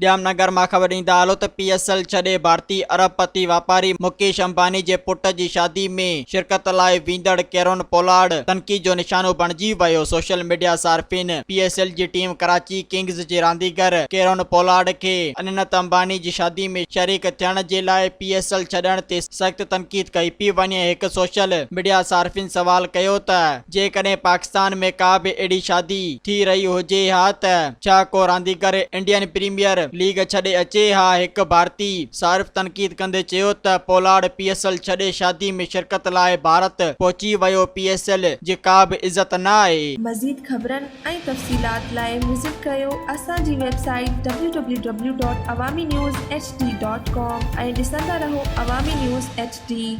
ڄام نگر مان خبر ڏيندا هلو ته پي ايس ايل ڇڏي ڀارتي ارب پتي واپاري مڪيش امباني جي پٽ جي شادي ۾ شرڪت لاء ويندڙ ڪيرون پولاڊ تنقيد جو نشانو بڻجي ويو. سوشل ميڊيا صارفين پي ايس ايل جي ٽيم ڪراچي ڪنگز جي رانديگر ڪيرون پولاڊ کي اننت امباني جي شادي ۾ شريڪ ٿيڻ جي لاء پي ايس ايل ڇڏڻ تي سخت تنقيد ڪئي پئي وڃي. هڪ سوشل ميڊيا صارفين سوال ڪيو ته جيڪڏهن پاڪستان ۾ ڪا به اهڙي شادي ٿي رهي هجي ها ته ڇا ڪو رانديگر انڊين پريميئر ليگ ڇڏي اچي ها؟ هڪ ڀارتي صارف تنقيد ڪندي چيو ته پولاڊ پي ايس ايل ڇڏي شادي ۾ شرڪت لاء ڀارت پهچي ويو، پي ايس ايل جي ڪا به عزت نه آهي. مزيد خبرن ۽ تفصيلات لاء وزٽ ڪريو اسان جي website W W W dot Awami news H D dot com ۽ ڏسندا رهو عوامي نيوز ايڇ ڊي.